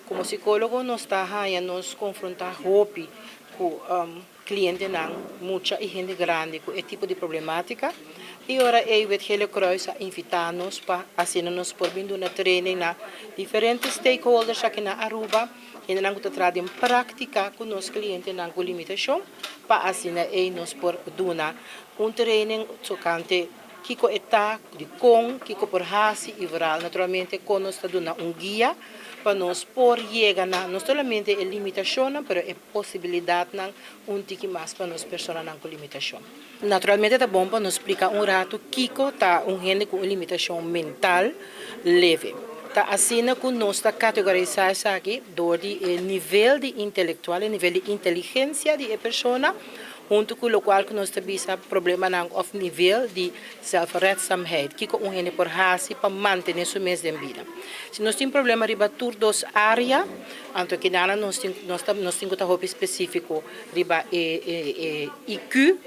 Komo sikólogo nos ta haña nos konfrontá hopi ku klientenan, mucha i hende grandi ku e tipo di problemátika i ora ei Wit Gele Kruis a invitá nos pa asina nos por bin duna training na diferente stakeholders aki na Aruba, hendenan ku ta traha den práktika ku nos klientenan ku limitashon pa asina ei nos por duna un training tokante kiko e ta, dikon, kiko por hasi i vooral naturalmente kon nos ta duna un guia pa nos por yega na no solamente e limitashonnan pero e posibilidatnan un tiki mas pa nos personanan ku limitashon. Naturalmente ta bon pa nos splika un ratu kiko ta un hende ku un limitashon mental leve. Ta asina ku nos ta kategorisá esaki dor di e nivel di intelektual, e nivel di inteligensia di e persona, huntu ku lokual ku nos ta bisa problemanan òf nivel di zelfredzaamheid, kiko un hende por hasi pa mantené su mes den bida. Si nos tin problema riba tur dos área, anto kinanan nos tin nos ta nos tin ku ta hopi spesífiko riba e e IQ,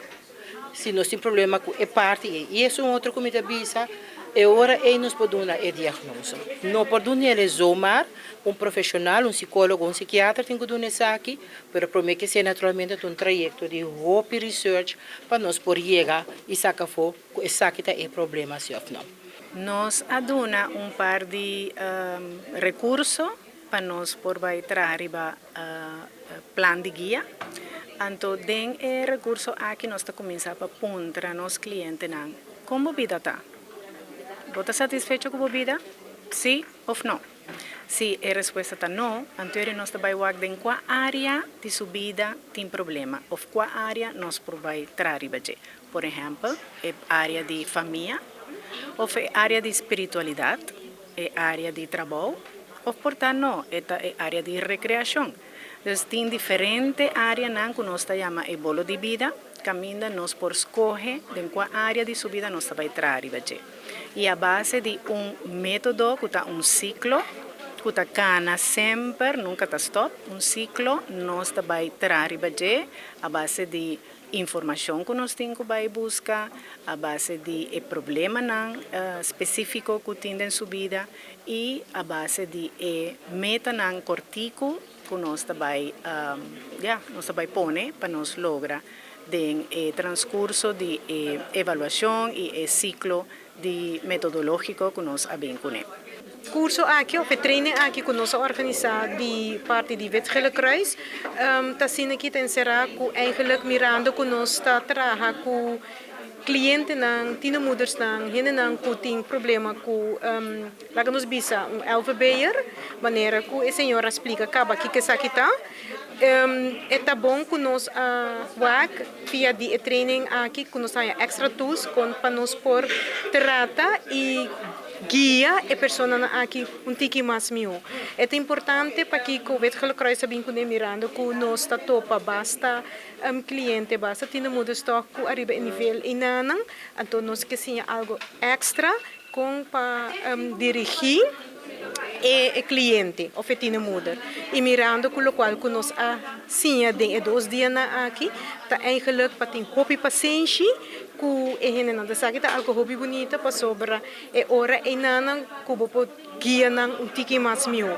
si nos tin problema ku e parti ei. I esun otro ku mi ta bisa, e ora ei nos por duna e diagnoso. No por dun'el zomaar, un profeshonal, un sikólogo, un sikiatra tin ku duna esaki, Pero prome ke esei naturalmente ta un trayekto di hopi research pa nos por yega i saka afó ku esaki ta e problema si òf no. Nos a duna un par di rekurso pa nos por bai traha riba plan di guia. Anto den e rekurso aki nos ta kuminsá pa puntra nos klientenan, Kon bo bida ta? Bo ta satisfecho ku bo bida? Sí òf no? Si e respuesta ta no, anto nos ta bai wak den kua área di su bida tin problema òf kua área nos por bai traha riba dje. Por ehèmpel, e área di famia òf e área di spiritualidat, e área di trabou òf por ta no, e ta e área di rekreashon. Dus tin diferente áreanan ku nos ta yama e bolo di bida, kaminda nos por skohe den kua área di su bida nos ta bai traha riba dje. I a base di un método ku ta un siklo, ku ta kana semper, nunka ta stòp, un siklo nos ta bai traha riba dje a base di informashon ku nos tin ku bai buska, a base di e problemanan spesífiko ku tin den su bida i a base di e metanan kòrtiku ku nos ta bai, ya, nos ta bai pone pa nos logra den e transkurso di e evaluashon i e siklo di metodológiko ku nos a bin kuné. Kurso aki òf e training aki ku nos a organisá di parti di Wit Gele Kruis ta asina ki ta enserá ku eigenlijk mirando ku nos ta traha ku klientenan, tienermoedersnan, hendenan ku tin problema ku laga nos bisa un LVB'er, manera ku e señor a splika kaba kiko esaki ta. E ta bon ku nos a wak via di e training aki ku nos haña extra tools kon pa nos por trata i guia e personanan aki un tiki mas mihó. E ta importante pakiko Wit Gele Kruis a bin kuné mirando ku nos ta topa basta kliente, basta tienermoeders tòg ku ariba e nivel einanan, anto nos ke siña algu extra Kon pa dirigí e kliente òf e tienermoeder i mirando ku lokual ku nos a siña den e dos dianan aki ta eigenlik pa tin hopi pasenshi ku e hendenan. Ta esaki ta algu hopi bunita pasobra e ora einanan ku bo por guia nan un tiki mas mihó.